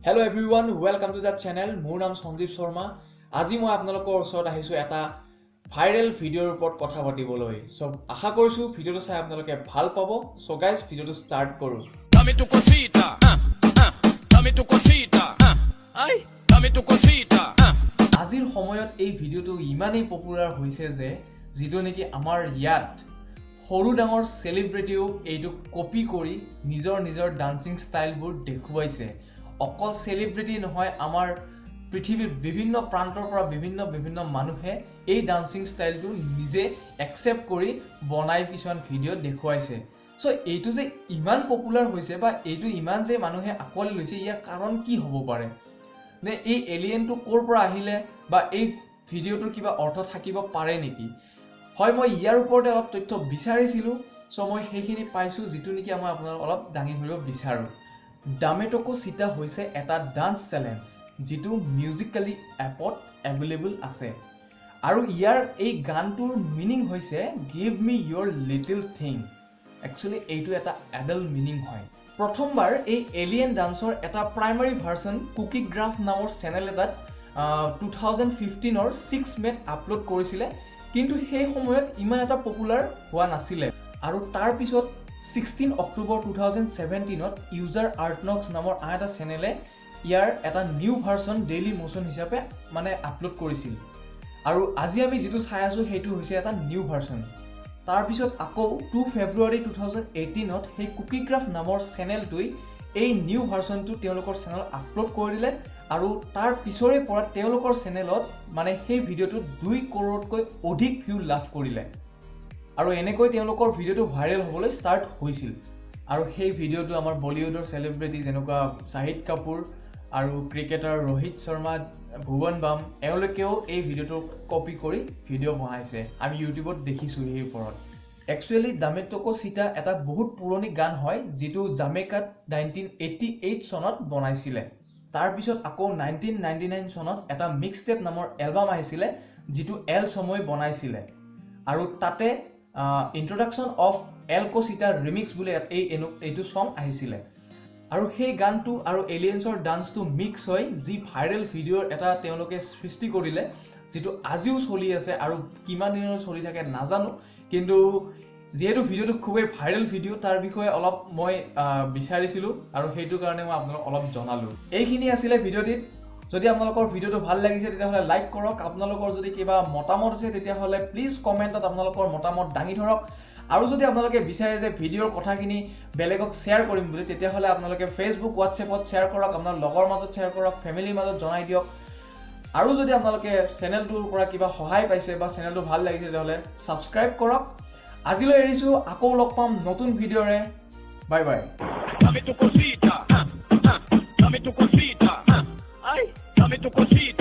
Hello everyone, welcome to the channel. মোৰ নাম সঞ্জীৱ শৰ্মা। আজি মই আপোনালোকৰ ওচৰত আহিছোঁ এটা ভাইৰেল ভিডিঅ'ৰ ওপৰত কথা পাতিবলৈ। চ' আশা কৰিছোঁ ভিডিঅ'টো চাই আপোনালোকে ভাল পাব। চ' গাইজ, ভিডিঅ'টো ষ্টাৰ্ট কৰোঁ। Dame tu cosita, ah, ah, dame tu cosita, ah, ay, dame tu cosita, ah. আজিৰ সময়ত এই ভিডিঅ'টো ইমানেই পপুলাৰ হৈছে যে যিটো নেকি আমাৰ ইয়াত সৰু ডাঙৰ চেলিব্ৰিটিও এইটো কপি কৰি নিজৰ নিজৰ ডান্সিং ষ্টাইলবোৰ দেখুৱাইছে। অকল চেলিব্ৰিটি নহয়, আমাৰ পৃথিৱীৰ বিভিন্ন প্ৰান্তৰ পৰা বিভিন্ন বিভিন্ন মানুহে এই ডান্সিং ষ্টাইলটো নিজে একচেপ্ট কৰি বনাই কিছুমান ভিডিঅ' দেখুৱাইছে। চ' এইটো যে ইমান পপুলাৰ হৈছে বা এইটো ইমান যে মানুহে আঁকোৱালি লৈছে, ইয়াৰ কাৰণ কি হ'ব পাৰে? নে এই এলিয়েনটো ক'ৰ পৰা আহিলে বা এই ভিডিঅ'টোৰ কিবা অৰ্থ থাকিব পাৰে নেকি? হয়, মই ইয়াৰ ওপৰতে অলপ তথ্য বিচাৰিছিলোঁ। চ' মই সেইখিনি পাইছোঁ, যিটো নেকি মই আপোনালোক অলপ দাঙি ধৰিব বিচাৰোঁ। ডামেটকো চিতা হৈছে এটা ডান্স চেলেঞ্জ, যিটো মিউজিকেলি এপত এভেইলেবল আছে আৰু ইয়াৰ এই গানটোৰ মিনিং হৈছে "Give me your little thing"। Actually এইটো এটা এডাল্ট মিনিং হয়। প্ৰথমবাৰ এই এলিয়েন ডান্সৰ এটা প্ৰাইমাৰী ভাৰ্চন কুকি গ্ৰাফ নামৰ চেনেল এটাত 2015ৰ 6 মেত আপলোড কৰিছিলে, কিন্তু সেই সময়ত ইমান এটা পপুলাৰ হোৱা নাছিলে। আৰু তাৰপিছত 16 অক্টোবৰ 2017ত ইউজাৰ আৰ্টনক্স নামৰ আন এটা চেনেলে ইয়াৰ এটা নিউ ভাৰ্চন ডেইলি মোচন হিচাপে মানে আপলোড কৰিছিল আৰু আজি আমি যিটো চাই আছোঁ, সেইটো হৈছে এটা নিউ ভাৰ্চন। তাৰপিছত আকৌ 2 ফেব্ৰুৱাৰী 2018ত সেই কুকিগ্ৰাফ নামৰ চেনেলটোৱে এই নিউ ভাৰ্চনটো তেওঁলোকৰ চেনেলত আপলোড কৰি দিলে আৰু তাৰ পিছৰে পৰা তেওঁলোকৰ চেনেলত মানে সেই ভিডিঅ'টোত 2 কৰোৰতকৈ অধিক ভিউ লাভ কৰিলে আৰু এনেকৈ তেওঁলোকৰ ভিডিঅ'টো ভাইৰেল হ'বলৈ ষ্টাৰ্ট হৈছিল। আৰু সেই ভিডিঅ'টো আমাৰ বলিউডৰ চেলিব্ৰিটি যেনেকুৱা শ্বাহিদ কাপুৰ আৰু ক্ৰিকেটাৰ ৰোহিত শৰ্মা, ভুৱন বাম, এওঁলোকেও এই ভিডিঅ'টো কপি কৰি ভিডিঅ' বনাইছে। আমি ইউটিউবত দেখিছোঁ সেই ওপৰত। একচুৱেলি দামেটকো চিতা এটা বহুত পুৰণি গান হয়, যিটো জামেকাত 1988 চনত বনাইছিলে। তাৰপিছত আকৌ 1999 চনত এটা মিক্স টেপ নামৰ এলবাম আহিছিলে, যিটো এল সময় বনাইছিলে আৰু তাতে ইন্ট্ৰডাকশ্যন অফ এল চিতা ৰিমিক্স বুলি এইটো ছং আহিছিলে। আৰু সেই গানটো আৰু এলিয়েন্সৰ ডান্সটো মিক্স হৈ যি ভাইৰেল ভিডিঅ'ৰ এটা তেওঁলোকে সৃষ্টি কৰিলে, যিটো আজিও চলি আছে আৰু কিমান দিনলৈ চলি থাকে নাজানো, কিন্তু যিহেতু ভিডিঅ'টো খুবেই ভাইৰেল ভিডিঅ', তাৰ বিষয়ে অলপ মই বিচাৰিছিলোঁ আৰু সেইটো কাৰণে মই আপোনালোক অলপ জনালোঁ। এইখিনি আছিলে ভিডিঅ'টিত। যদি আপোনালোকৰ ভিডিঅ'টো ভাল লাগিছে, তেতিয়াহ'লে লাইক কৰক। আপোনালোকৰ যদি কিবা মতামত আছে, তেতিয়াহ'লে প্লিজ কমেণ্টত আপোনালোকৰ মতামত দাঙি ধৰক। আৰু যদি আপোনালোকে বিচাৰে যে ভিডিঅ'ৰ কথাখিনি বেলেগক শ্বেয়াৰ কৰিম বুলি, তেতিয়াহ'লে আপোনালোকে ফেচবুক, হোৱাটছএপত শ্বেয়াৰ কৰক, আপোনাৰ লগৰ মাজত শ্বেয়াৰ কৰক, ফেমিলিৰ মাজত জনাই দিয়ক। আৰু যদি আপোনালোকে চেনেলটোৰ পৰা কিবা সহায় পাইছে বা চেনেলটো ভাল লাগিছে, তেতিয়াহ'লে ছাবস্ক্ৰাইব কৰক। আজিলৈ এৰিছোঁ, আকৌ লগ পাম নতুন ভিডিঅ'ৰে। Bye bye. Dame tu cosita, ah, ah, dame tu cosita, ah, ay, dame tu cosita.